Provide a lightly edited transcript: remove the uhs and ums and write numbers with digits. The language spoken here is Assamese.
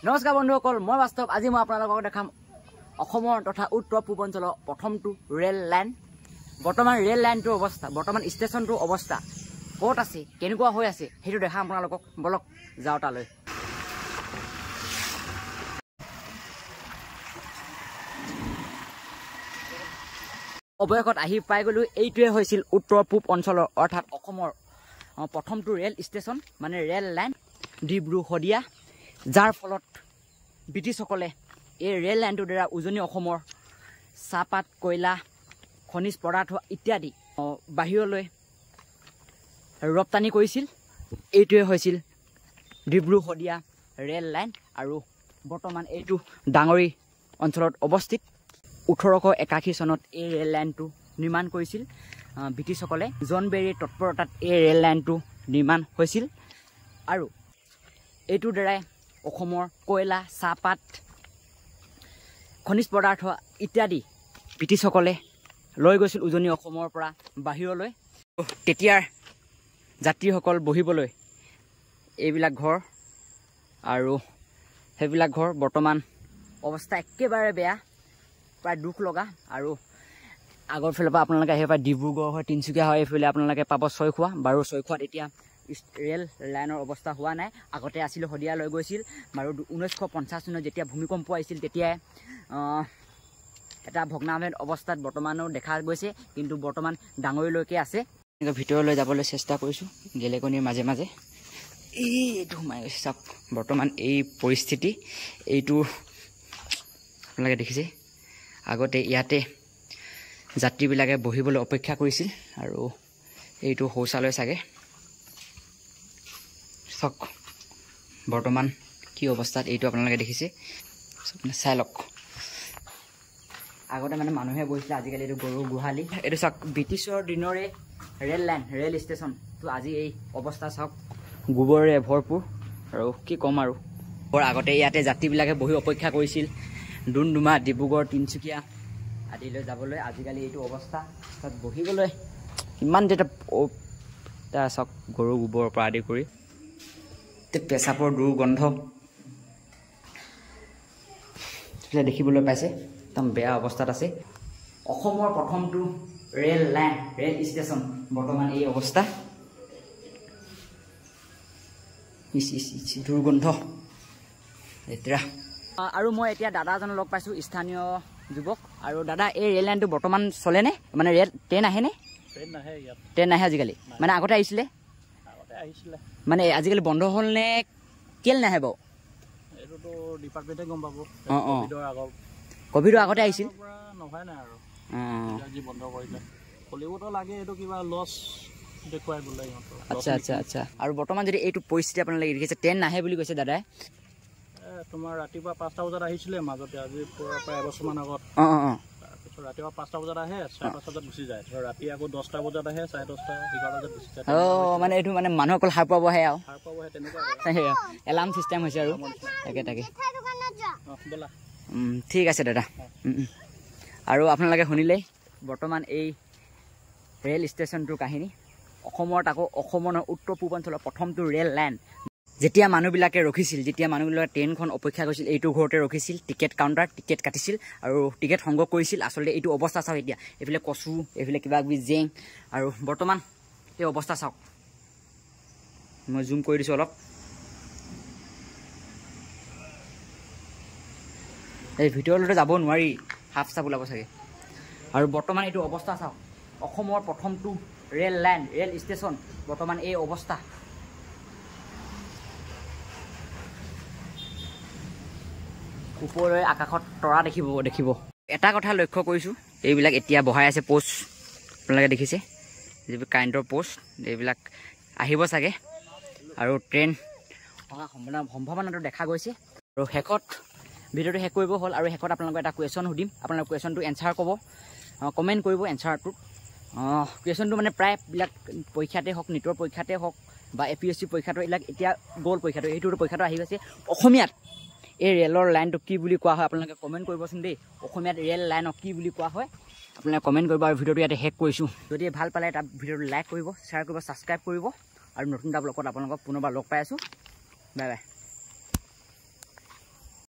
নমস্কাৰ বন্ধুসকল, মই বাস্তৱ। আজি মই আপোনালোকক দেখাম অসমৰ তথা উত্তৰ পূৰ্বাঞ্চলৰ প্ৰথমটো ৰেল লাইন। বৰ্তমান ৰেল লাইনটোৰ অৱস্থা, বৰ্তমান ষ্টেচনটোৰ অৱস্থা ক'ত আছে, কেনেকুৱা হৈ আছে সেইটো দেখাম আপোনালোকক। বলক যাওঁ তালৈ। অৱশেষত আহি পাই গ'লোঁ। এইটোৱে হৈছিল উত্তৰ পূব অঞ্চলৰ অৰ্থাৎ অসমৰ প্ৰথমটো ৰেল ষ্টেচন, মানে ৰেল লাইন ডিব্ৰু শদিয়া, যাৰ ফলত ব্ৰিটিছসকলে এই ৰেল লাইনটোৰ দ্বাৰা উজনি অসমৰ চাহপাত, কয়লা, খনিজ পদাৰ্থ ইত্যাদি বাহিৰলৈ ৰপ্তানি কৰিছিল। এইটোৱে হৈছিল ডিব্ৰু শদিয়া ৰেল লাইন আৰু বৰ্তমান এইটো ডাঙৰী অঞ্চলত অৱস্থিত। 1881 চনত এই ৰেল লাইনটো নিৰ্মাণ কৰিছিল ব্ৰিটিছসকলে। জন বেৰীৰ তৎপৰতাত এই ৰেল লাইনটো নিৰ্মাণ হৈছিল আৰু এইটোৰ দ্বাৰাই অসমৰ কয়লা, চাহপাত, খনিজ পদাৰ্থ ইত্যাদি ব্ৰিটিছসকলে লৈ গৈছিল উজনি অসমৰ পৰা বাহিৰলৈ। তেতিয়াৰ যাত্ৰীসকল বহিবলৈ এইবিলাক ঘৰ আৰু সেইবিলাক ঘৰ বৰ্তমান অৱস্থা একেবাৰে বেয়া, প্ৰায় দুখ লগা। আৰু আগৰ ফালৰ পৰা আপোনালোকে আহিব পাৰে, ডিব্ৰুগড় হয়, তিনিচুকীয়া হয়, এইফালে আপোনালোকে পাব ছয়খোৱা। বাৰু ছয়খোৱাত এতিয়া ৰেল লাইনৰ অৱস্থা হোৱা নাই, আগতে আছিল শদিয়া লৈ গৈছিল। বাৰু 1950 চনত যেতিয়া ভূমিকম্প আহিছিল তেতিয়াই এটা ভগ্নাৱশেষ অৱস্থাত বৰ্তমানো দেখা গৈছে, কিন্তু বৰ্তমান ডাঙৰীলৈকে আছে। ভিতৰলৈ যাবলৈ চেষ্টা কৰিছোঁ গেলেকনিৰ মাজে মাজে। এইটো সোমাই গৈছে চাওক। বৰ্তমান এই পৰিস্থিতি এইটো আপোনালোকে দেখিছে। আগতে ইয়াতে যাত্ৰীবিলাকে বহিবলৈ অপেক্ষা কৰিছিল আৰু এইটো শৌচালয় চাগে। চাওক বৰ্তমান কি অৱস্থাত এইটো আপোনালোকে দেখিছে, চাই লওক। আগতে মানে মানুহে বহিছিলে, আজিকালি এইটো গৰু গোহালি। এইটো চাওক ব্ৰিটিছৰ দিনৰে ৰেল লাইন, ৰেল ষ্টেচন। তো আজি এই অৱস্থা চাওক, গোবৰেৰে ভৰপূৰ আৰু কি ক'ম আৰু। বৰ আগতে ইয়াতে যাত্ৰীবিলাকে বহি অপেক্ষা কৰিছিল ডুমডুমা, ডিব্ৰুগড়, তিনিচুকীয়া আদিলৈ যাবলৈ। আজিকালি এইটো অৱস্থা, তাত বহিবলৈ ইমান যে এটা চাওক গৰু গোবৰৰ পৰা আদি কৰি পেচাবৰ দুৰ্গন্ধ দেখিবলৈ পাইছে, একদম বেয়া অৱস্থাত আছে। অসমৰ প্ৰথমটো ৰেল লাইন, ৰেল ষ্টেচন বৰ্তমান এই অৱস্থা। ইচ ইচ ইচ, দুৰ্গন্ধ, লেতেৰা। আৰু মই এতিয়া দাদা এজনক লগ পাইছোঁ, স্থানীয় যুৱক। আৰু দাদা, এই ৰেল লাইনটো বৰ্তমান চলেনে? মানে ৰেল ট্ৰেইন আহেনে? ট্ৰেইন নাহে আজিকালি, মানে আগতে আহিছিলে, মানে আজিকালি বন্ধ হ'ল নে কেলে নাহে বাৰু? অঁ অঁ, ক'ভিডৰ আগতে আহিছিল। আচ্ছা আচ্ছা আচ্ছা। আৰু বৰ্তমান যদি এইটো পৰিস্থিতি আপোনালোকে দেখিছে, ট্ৰেইন নাহে বুলি কৈছে দাদাই। তোমাৰ ৰাতিপুৱা 5টা বজাত আহিছিলে মাজতে, আজি প্ৰায় এবছৰমান আগত। তাৰপিছত ৰাতিপুৱা 5টা বজাত আহে, 5:30 বজাত গুচি যায়। ৰাতি আকৌ 10টা বজাত আহে, 10:30, 11 বজাত গুচি যায়। অঁ, মানে এইটো মানে মানুহসকল সাৰ পাবহে আৰু, সাৰ পাবহে তেনেকুৱা এলাৰ্ম চিষ্টেম হৈছে আৰু। তাকে তাকে, ঠিক আছে দাদা। আৰু আপোনালোকে শুনিলেই বৰ্তমান এই ৰেল ষ্টেচনটোৰ কাহিনী। অসমত আকৌ অসমৰ নহয়, উত্তৰ পূৰ্বাঞ্চলৰ প্ৰথমটো ৰেল লাইন। যেতিয়া মানুহবিলাকে ৰখিছিল, যেতিয়া মানুহবিলাকে ট্ৰেইনখন অপেক্ষা কৰিছিল, এইটো ঘৰতে ৰখিছিল, টিকেট কাউণ্টাৰ টিকেট কাটিছিল আৰু টিকেট সংগ্ৰহ কৰিছিল। আচলতে এইটো অৱস্থা চাওক এতিয়া, এইফালে কচু, এইফালে কিবা কিবি জেং, আৰু বৰ্তমান এই অৱস্থা চাওক। মই জুম কৰি দিছোঁ অলপ। এই ভিতৰলৈতো যাব নোৱাৰি, সাপ চাপ ওলাব চাগে। আৰু বৰ্তমান এইটো অৱস্থা চাওক, অসমৰ প্ৰথমটো ৰেল লাইন, ৰেল ষ্টেচন বৰ্তমান এই অৱস্থা। ওপৰলৈ আকাশত তৰা দেখিব। এটা কথা লক্ষ্য কৰিছোঁ, এইবিলাক এতিয়া বহাই আছে পোষ্ট, আপোনালোকে দেখিছে যিবোৰ কাৰেণ্টৰ পোষ্ট, এইবিলাক আহিব চাগে আৰু ট্ৰেইন অহা সম্ভাৱনাটো দেখা গৈছে। আৰু শেষত ভিডিঅ'টো শেষ কৰিব হ'ল। আৰু শেষত আপোনালোকক এটা কুৱেশ্যন সুধিম, আপোনালোকে কুৱেশ্যনটো এনচাৰ ক'ব, কমেণ্ট কৰিব এনচাৰটোত। কুৱেশ্যনটো মানে প্ৰায়বিলাক পৰীক্ষাতে হওক, নীটৰ পৰীক্ষাতে হওক বা এ পি এছ চি পৰীক্ষাটো, এইবিলাক এতিয়া গ'ল পৰীক্ষাটো, এইটো পৰীক্ষাটো আহি গৈছে। অসমীয়াত এই ৰেলৰ লাইনটো কি বুলি কোৱা হয় আপোনালোকে কমেণ্ট কৰিবচোন দেই। অসমীয়াত ৰেল লাইনক কি বুলি কোৱা হয় আপোনালোকে কমেণ্ট কৰিব। আৰু ভিডিঅ'টো ইয়াতে শেষ কৰিছোঁ। যদি ভাল পালে এটা ভিডিঅ'টো লাইক কৰিব, শ্বেয়াৰ কৰিব, ছাবস্ক্ৰাইব কৰিব। আৰু নতুন এটা ব্লগত আপোনালোকক পুনৰবাৰ লগ পাই আছোঁ। Bye bye.